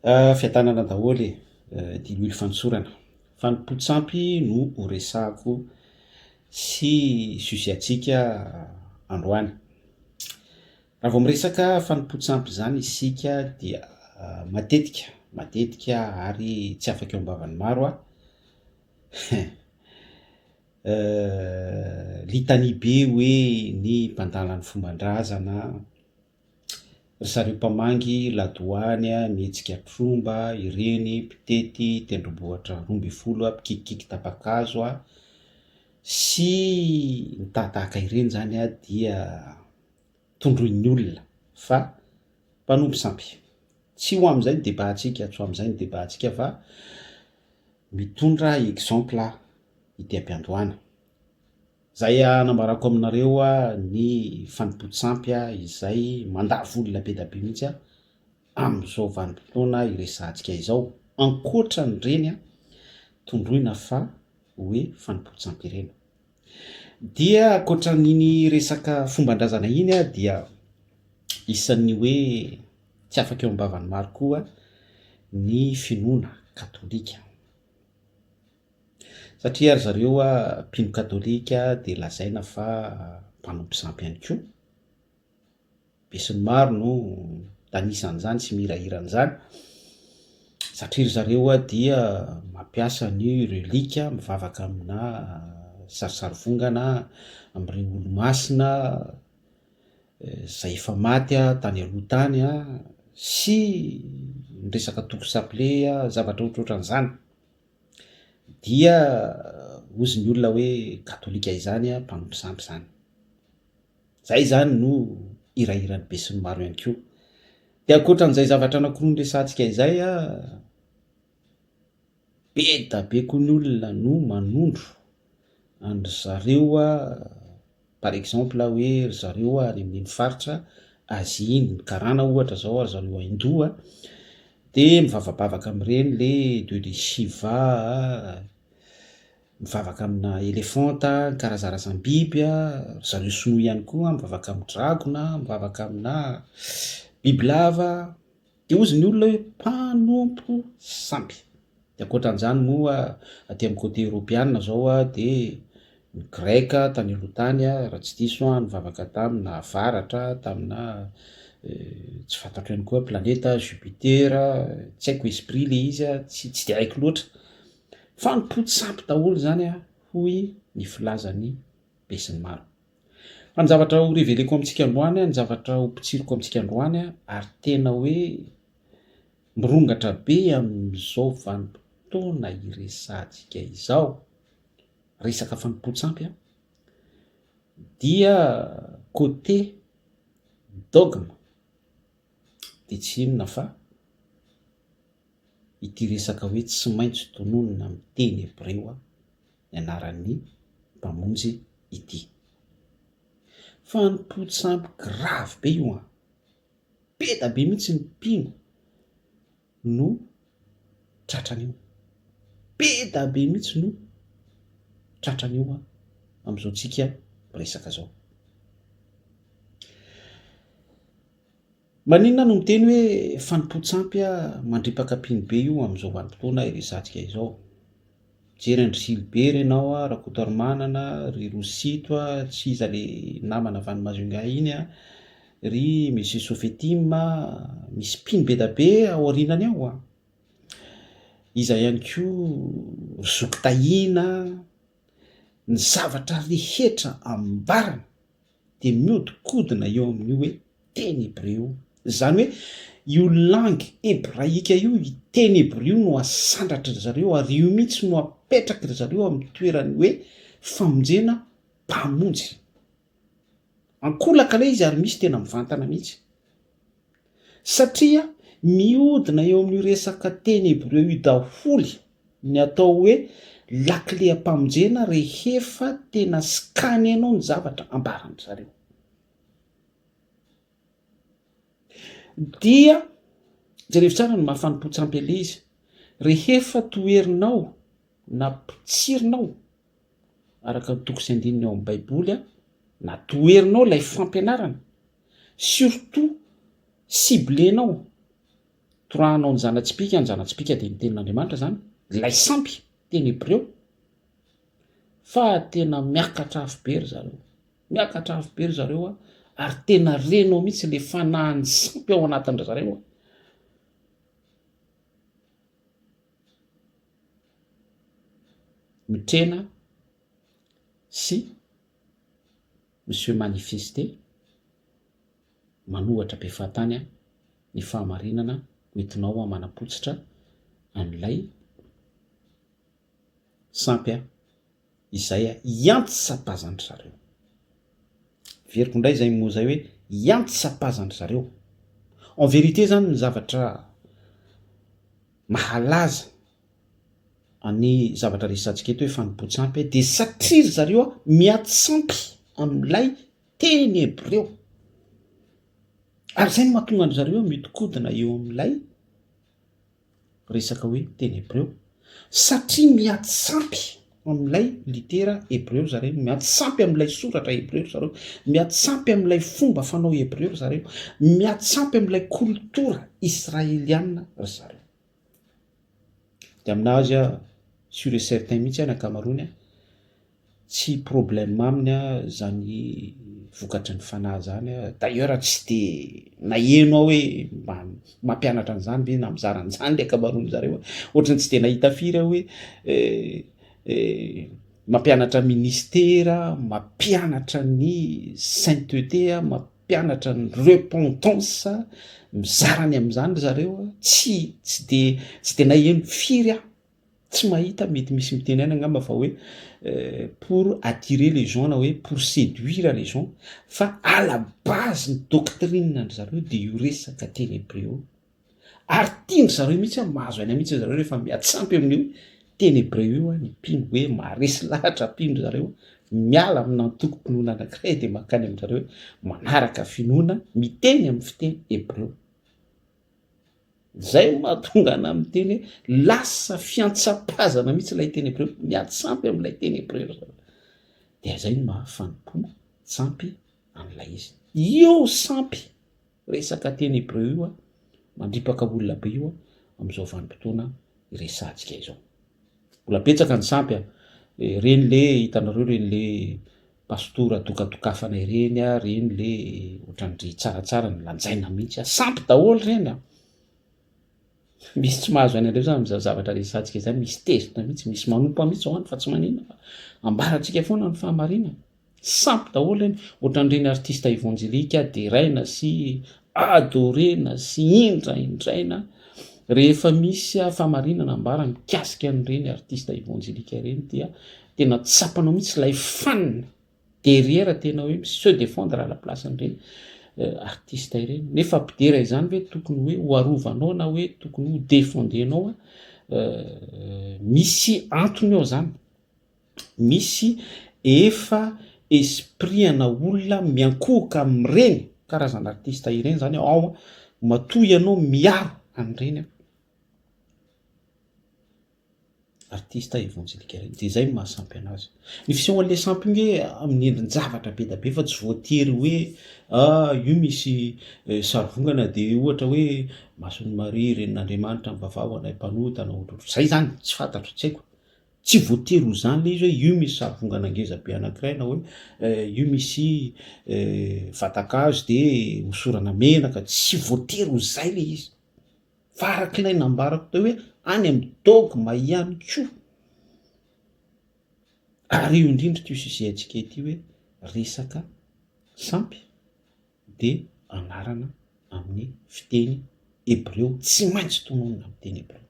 Fiadanana daholo e, diloilo fanosorana. Fanompoan-tsampy no ho resahako sy sujet-ntsika androany. Raha vao miresaka fanompoan-tsampy izany isika dia matetika, matetika ary tsy afaka eo am-bavan'ny maro aho, litania be hoe ny mpandala ny fomban-drazana, Ry zareo mpamangy ladoany mihetsika tromba ireny mpitety tendrombohitra 12 mpikikikiky tapa-kazo sy ny tahatahaka ireny zany dia tondroin'ny olona fa mpanompo sampy. Tsy ho amin'izay ny débat-ntsika, tsy ho amin'izay ny débat-ntsika fa mitondra exemple ity am-piandohana. Zay anambarako aminareo ny fanompoan-tsampy izay mandavo olona be da be mihitsy amin'izao vanim-potoana iresahantsika izao, ankoatran'ireny tondroina fa hoe fanompoan-tsampy ireny. Dia ankoatran'iny resaka fomban-drazana iny dia isan'ny hoe tsy afaka eo am-bavan'ny maro koa ny finoana katolika. Satria ry zareo mpino katolika dia lazaina fa mpanompo sampy ihany koa. Besinimaro no mitanisa an'izany sy mihirahira an'izany, satria ry zareo dia mampiasa ny relique, mivavaka amina sarisarivongana, amin'ireo olomasina izay efa maty tany aloha tany sy ny resaka toko saple, zavatra ohatrohatran'izany. Dia hozy ny olona hoe katolika izany an, mpanompo sampy izany. Zay izany no hirahiran'ny besinimaro ihany koa. Dia ankoatran'izay zavatra anankiroa noresahantsika izay an, be da be koa ny olona no manondro an-dry zareo par exemple hoe ry zareo any amin'iny faritra Asie iny, ny karana ohatra zao ry zareo Hindoa de mivavabavaka amin'ireny le dieu de Shiva a, mivavaka amina elefanta, ny karazarazam-biby a, ry zareo sinoa ihany koa mivavaka amin'ny dragona, mivavaka amina bibilava. Dia hozy ny olona hoe mpanompo sampy. Dia ankoatran'izany moa aty amin'ny côté eoropeana zao dia ny greka tany aloha tany raha tsy diso aho nivavaka tamina avaratra, tamina tsy fantatro ihany koa planeta Jupiter, tsy haiko esprit le izy tsy tsy dia haiko loatra. Fanompoan-tsampy daholo izany hoy ny filazan'ny besinimaro. Fa ny zavatra ho reveleko amintsika androany, ny zavatra ho potsiriko amintsika androany ary tena hoe mirongatra be amin'izao vanim-potoana iresahantsika izao, resaka fanompoan-tsampy an, dia côté dogme dia tsy inona fa ity resaka hoe tsy maintsy tononina amin'ny teny hebreo ny anaran'ny Mpamonjy ity. Fanompoan-tsampy grave be io an! Be da be mihitsy ny mpino no tratran'io. Be da be mihitsy no tratran'io an, amin'izao tsika miresaka zao. Maninona aho no miteny hoe fanompoan-tsampy mandripaka mpino be io amin'izao vanim-potoana iresahantsika izao? Mijery an-dry Gilbert ianao, Rakotoarimanana, ry Rosito, tsy iza le namana avy any Majunga iny, ry Monsieur Sofetim, misy mpino be da be ao aorianany ao an! Iza ihany koa ry Zoky Tahiana, ny zavatra rehetra ambarany dia mihodinkodina eo amin'io hoe teny hebreo io. Izany hoe io langue hebraika io, io teny hebreo io no asandratry ry zareo ary io mihitsy no apetraky ry zareo amin'ny toeran'ny hoe famonjena mpamonjy. Ankolaka ilay izy ary misy tena mivantana mihitsy. Satria mihodina eo amin'io resaka teny hebreo io daholo ny atao hoe lakilem-pamonjena rehefa tena scanner-nao ny zavatra ambaran-dry zareo. Dia jerevo tsara ny maha fanompoan-tsampy an'ilay izy. Rehefa toherinao na potsirinao araka ny toko sy andininy ao amin'ny Baiboly na toherinao ilay fampianarana, surtout cibler-nao. Torahanao ny zana-tsipìka, ny zana-tsipìka dia ny tenin'Andriamanitra izany, ilay sampy, teny hebreo. Fa tena miakatra avo be ry zareo. Miakatra avo be ry zareo a, ary tena renao mihitsy le fanahin'ny sampy ao anatin-dry zareo a. Mitrena sy mi-se manifester, manohatra be fahatany ny fahamarinana hoentinao manapotsitra an'ilay sampy izay iantsapazan-dry zareo. Averiko indray izay mot izay hoe iantsapazan-dry zareo. En vérité zany ny zavatra mahalaza ny zavatra resahantsika eto hoe fanompoan-tsampy dia satria ry zareo miantsampy amin'ilay teny hebreo. Ary izay no mahatonga an-dry zareo mihodinkodina eo amin'ilay resaka hoe teny hebreo, satria miantsampy amin'ilay litera hebreo ry zareo, miantsampy amin'ilay soratra hebreo ry zareo, miantsampy amin'ilay fomba fanao hebreo ry zareo, miantsampy amin'ilay koltora israeliana ry zareo. Dia aminazy aho, sur et certain mihitsy aho ny ankamaroany an, tsy problème aminy an zany vokatry ny fanahy zany an, d'ailleurs tsy de naheno aho hoe mba mampianatra an'izany ve na mizara an'izany ny ankamaroan-dry zareo an, ohatran'ny tsy de nahita firy aho hoe mampianatra ministera, mampianatra ny sainteté, mampianatra ny repentance, mizara ny amin'izany ry zareo an, tsy tsy de tsy de naheno firy aho, tsy mahita, mety misy miteny ihany angamba fa hoe pour attirer les gens na hoe pour séduire les gens fa à la base ny doctrine ndry zareo de io resaka teny hebreo io, ary tian-dry zareo mihitsy an, mahazo aina mihitsy ry zareo rehefa miatsampy amin'io teny hebreo io ny mpino hoe maharesy lahatra mpino ry zareo, miala amina antokom-pinoana anankiray de mankany amin-dry zareo hoe manaraka finoana miteny amin'ny fiteny hebreo. Zay no mahatonga anah miteny hoe lasa fiantsapazana mihitsy ilay teny hebreo, miady sampy amin'ilay teny hebreo ry zareo. Dia zay no maha fanompoan-tsampy an'ilay izy. Io sampy resaka teny hebreo io an, mandripaka olona be io an, amin'izao vanim-potoana iresahantsika izao. Mbola betsaka ny sampy an, ireny le hitanareo ireny le pastora dokadokafana ireny a, ireny le ohatran-dry tsaratsara ny lanjaina mihitsy a, sampy daholo ireny a! Misy tsy mahazo aina indray zany amin'izany zavatra resahantsika izany, misy tezitra mihitsy, misy manompa mihitsy ao any fa tsy maninona fa ambarantsika foana ny fahamarinana. Sampy daholo ireny, ohatran'ireny artiste evanjelika deraina sy adorena sy indraindraina rehefa misy fahamarinana ambara mikasika an'ireny artiste evanjelika ireny dia tena tsapanao mihitsy ilay fan derrière tena hoe mi-se defendre à la place an'ireny artiste ireny, nefa mpidera izany ve tokony hoe ho arovanao na hoe tokony ho defendenao, misy antony ao zany. Misy efa esprit ana olona miankohoka amin'ireny karazana artiste ireny zany ao matoa ianao miaro an'ireny artiste evanjelika ireny de zay no maha sampy anazy. Ny fisehoan'le sampy io nge amin'ny endrin-javatra be da be fa tsy voatery hoe ah io misy sarivongana de ohatra hoe Masin'i Maria renin'Andriamanitra mivavaha ho anay mpanota na ohatrohatr'izay zany, tsy fantatro tsy haiko. Tsy voatery ho izany ilay izy hoe io misy sarivongana ngeza be anankiray na hoe io misy vatan-kazo dia hosorana menaka, tsy voatery ho izay ilay izy. Fa araka ilay nambarako teo hoe any amin'ny dogme ihany koa. Ary io indrindra ity sujet-ntsika ity hoe resaka sampy. dia anarana amin'ny fiteny hebreo, tsy maintsy tononina amin'ny teny hebreo.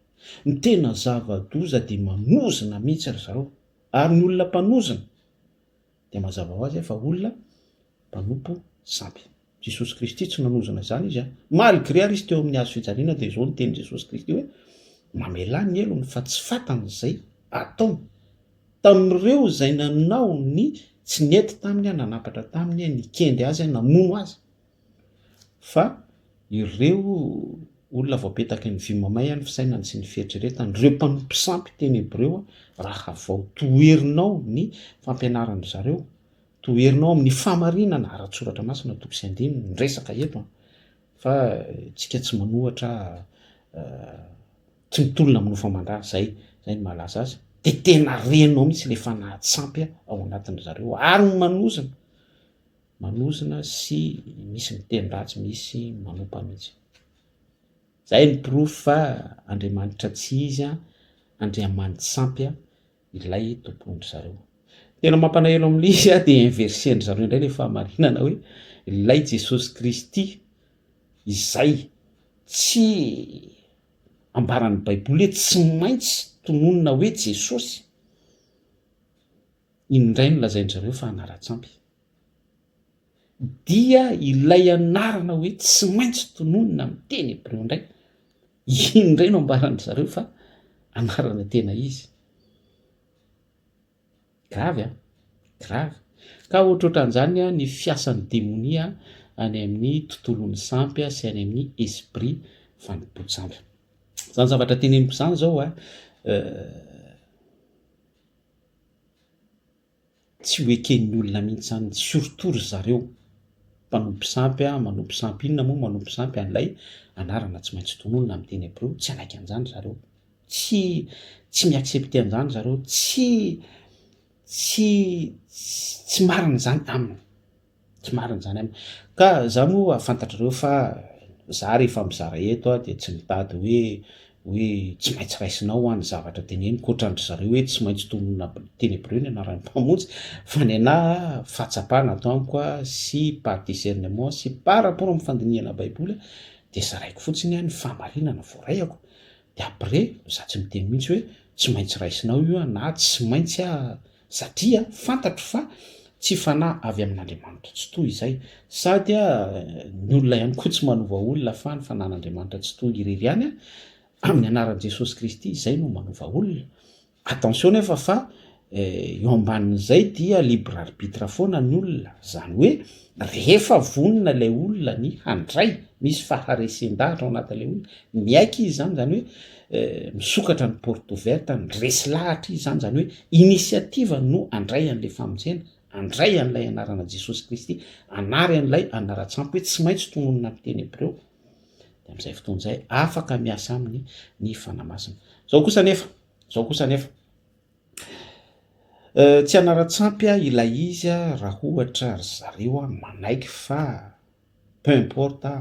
Ny tena zava-doza dia manozona mihitsy ry zareo, ary ny olona mpanozona dia mazava ho azy fa olona mpanompo sampy. Jesosy Kristy tsy nanozona izany izy an, malgré ary izy teo amin'ny hazo fijaliana dia izao ny tenin'i Jesosy Kristy hoe mamelà ny helony fa tsy fantany izay ataony. Tamin'ireo izay nanao ny tsy nety taminy, nanampatra taminy, nikendry azy, namono azy. Fa ireo olona voapetaky ny vy mamay ny fisainany sy ny fieritreretany, ireo mpanompo sampy teny hebreo, raha vao toherinao ny fampianaran-dry zareo, toherinao amin'ny fahamarinana ara-tsoratra masina, toko sy andininy, ny resaka eto an, fa tsika tsy manohatra. Tsy mitolona amin'ny nofo aman-drà, zay, zay no mahalaza azy. De tena renao mihitsy le fanahin-tsampy ao anatin-dry zareo ary ny manozona, manozona sy misy miteny ratsy, misy manompa mihitsy. Zay ny porofo fa Andriamanitra tsy izy, Andriamani-tsampy ilay tompoin-dry zareo. Tena mampalahelo amin'ilay izy dia inverser-ndry zareo indray ilay fahamarinana hoe ilay Jesosy Kristy izay tsy ambaran'ny Baiboly hoe tsy maintsy tononina hoe Jesosy, iny indray no lazain-dry zareo fa anaran-tsampy. Dia ilay anarana hoe tsy maintsy tononina amin'ny teny hebreo indray, iny indray no ambaran-dry zareo fa anarana tena izy. Gravy an! Gravy. Ka ohatrohatran'izany ny fiasan'ny demonia any amin'ny tontolon'ny sampy sy any amin'ny esprit fanompoan-tsampy. Izany zavatra teneniko izany izao an, tsy ho eken'ny olona mihitsy izany, surtout ry zareo mpanompo sampy, manompo sampy inona moa, manompo sampy an'ilay anarana tsy maintsy tononina amin'ny teny hebreo, tsy hanaiky an'izany ry zareo. Tsy tsy mi-accepter an'izany zareo, tsy tsy tsy marina izany aminy, tsy marina izany aminy. Ka za moa fantatrareo fa za rehefa mizara eto aho dia tsy mitady hoe hoe tsy maintsy raisinao hoa ny zavatra teneniko ohatran-dry zareo hoe tsy maintsy tononina teny hebreo ny anaran'ny mpamonjy fa ny anah fahatsapana ato amiko sy par discernement sy par rapport amin'ny fandinihana baiboly dia zaraiko fotsiny ny fahamarinana voaraiako. De après za tsy miteny mihitsy hoe tsy maintsy raisinao io an na tsy maintsy ah satria fantatro fa tsy fanahy avy amin'Andriamanitra tsy toa izay sady ah ny olona ihany koa tsy manova olona fa ny fanahin'Andriamanitra tsy toa irery ihany ah amin'ny anaran'i Jesosy Kristy izay no manova olona. Attention nefa fa eo ambanin'izay dia libre arbitre foana ny olona, zany hoe rehefa vonona ilay olona ny handray, misy faharesen-dahatra ao anatin'ilay olona, miaiky izy zany, zany hoe misokatra ny porte ouverte, resy lahatra izy zany, zany hoe initiative no handray an'ilay famonjena, handray an'ilay anarana Jesosy Kristy, hanary an'ilay anaran-tsampy hoe tsy maintsy tononina amin'ny teny hebreo, de amin'izay fotoana izay afaka miasa aminy ny Fanahy Masina. Zao kosa anefa, Zao kosa anefa, tsy hanara-tsampy ilay izy raha ohatra ry zareo manaiky fa peu importe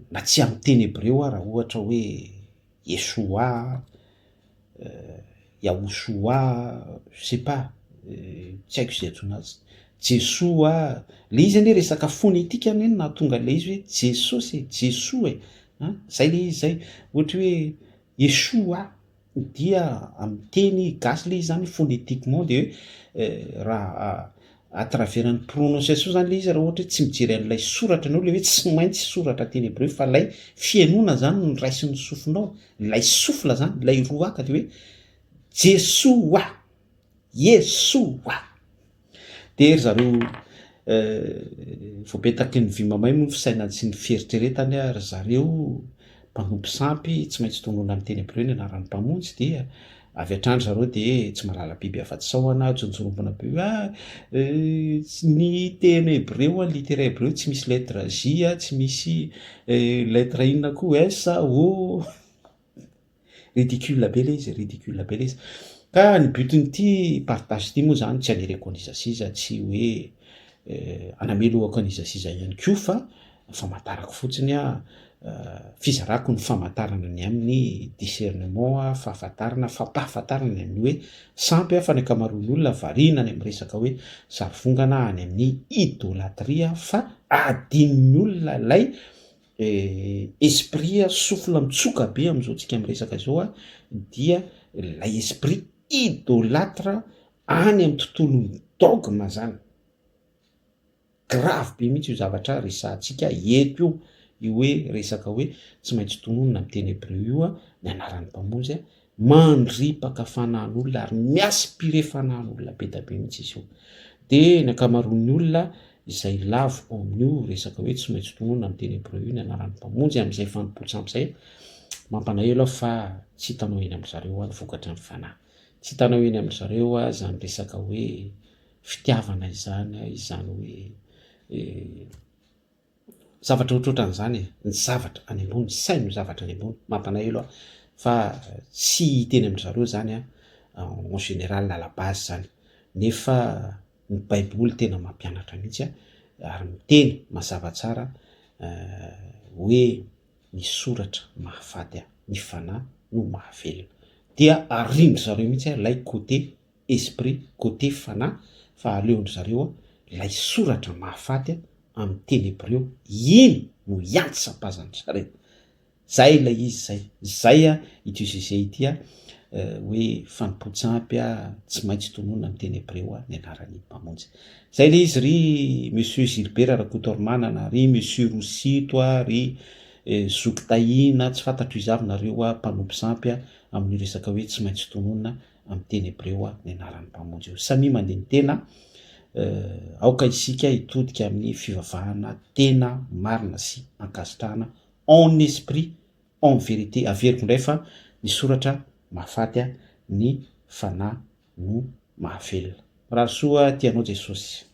na tsy amin'ny teny hebreo raha ohatra hoe Yeshua, Yahushua, je sais pas, tsy haiko izay antsoina azy, Jesoa, le izy anie resaka fonetika anie no nahatonga an'ilay izy hoe Jesosy e, Jesoa e, an, zay le izy zay, ohatra hoe Yeshua dia amin'ny teny gasy le izy zany phonétiquement de hoe raha à travers ny prononciation zany le izy raha ohatra hoe tsy mijery an'ilay soratra anao le hoe tsy maintsy soratra teny hebreo fa lay fihainoana zany no raisin'ny sofinao, lay souffle zany, lay roaka de hoe Jesoa, Yeshua. De ry zareo voapetaky ny vy mamay moa ny fisainany sy ny fieritreretany ry zareo mpanompo sampy tsy maintsy tononina amin'ny teny hebreo ny anaran'ny mpamonjy dia avy hatrany ry zareo de tsy mahalala biby afa-tsy sahona, jonjorombona be hoe ah ny teny hebreo ny litera hebreo tsy misy lettre J, tsy misy lettre inona koa S, O. Ridicule be le izy e, ridicule be le izy. Ka ny but-n'ity partage ity moa zany tsy hanereko an'iza sy iza, tsy hoe hanamelohako an'iza sy iza ihany koa fa famantarako fotsiny aho, fizarako ny famantarana ny amin'ny discernement, fahafantarana, fampahafantarana ny amin'ny hoe sampy fa ny ankamaroan'ny olona variana any amin'ny resaka hoe sarivongana any amin'ny idolatria fa adinon'ny olona ilay Esprit souffle mitsoka be amin'izao tsika miresaka izao dia ilay esprit idolatre any amin'ny tontolon'ny dogme zany. Grave be mihitsy io zavatra resahantsika eto io, io hoe resaka hoe tsy maintsy tononina amin'ny teny hebreo io ny anaran'ny mpamonjy Mandripaka fanahin'olona ary mi-aspirer fanahin'olona be da be mihitsy izy io. Dia ny ankamaroan'ny olona izay lavo ao amin'io resaka hoe tsy maintsy tononina amin'ny teny hebreo io ny anaran'ny Mpamonjy amin'izay fanompoan-tsampy izay, mampalahelo aho fa tsy hitanao eny amin-dry zareo ny vokatry ny fanahy. Tsy hitanao eny amin-dry zareo izany resaka hoe fitiavana izany, izany hoe. Zavatra ohatrohatran'izany e, ny zavatra any ambony, saino ny zavatra any ambony, mampalahelo aho fa tsy hiteny amin-dry zareo zany aho en général à la base zany, nefa ny baiboly tena mampianatra mihitsy ary miteny mazava tsara hoe ny soratra mahafaty ahy, ny fanahy no mahavelona. Dia arindry zareo mihitsy ilay côté esprit, côté fanahy, fa aleon-dry zareo ilay soratra mahafaty amin'ny teny hebreo, iny no iantsampazan-dry zareo. Zay ilay izy zay. Zay ity sujet ity hoe fanompoan-tsampy tsy maintsy tononina amin'ny teny hebreo ny anaran'ny Mpamonjy. Zay ilay izy ry Monsieur Gilbert Rakotoarimanana, ry Monsieur Rosito, ry Zoky Tahiana, tsy fantatro iza avy nareo mpanompo sampy amin'io resaka hoe tsy maintsy tononina amin'ny teny hebreo ny anaran'ny Mpamonjy io. Samia mandini-tena, aoka isika hitodika amin'ny fivavahana tena marina sy ankasitrahana en esprit, en vérité. Averiko indray fa ny soratra mahafaty ny fanahy no mahavelona. Mirary soa tia anao Jesosy.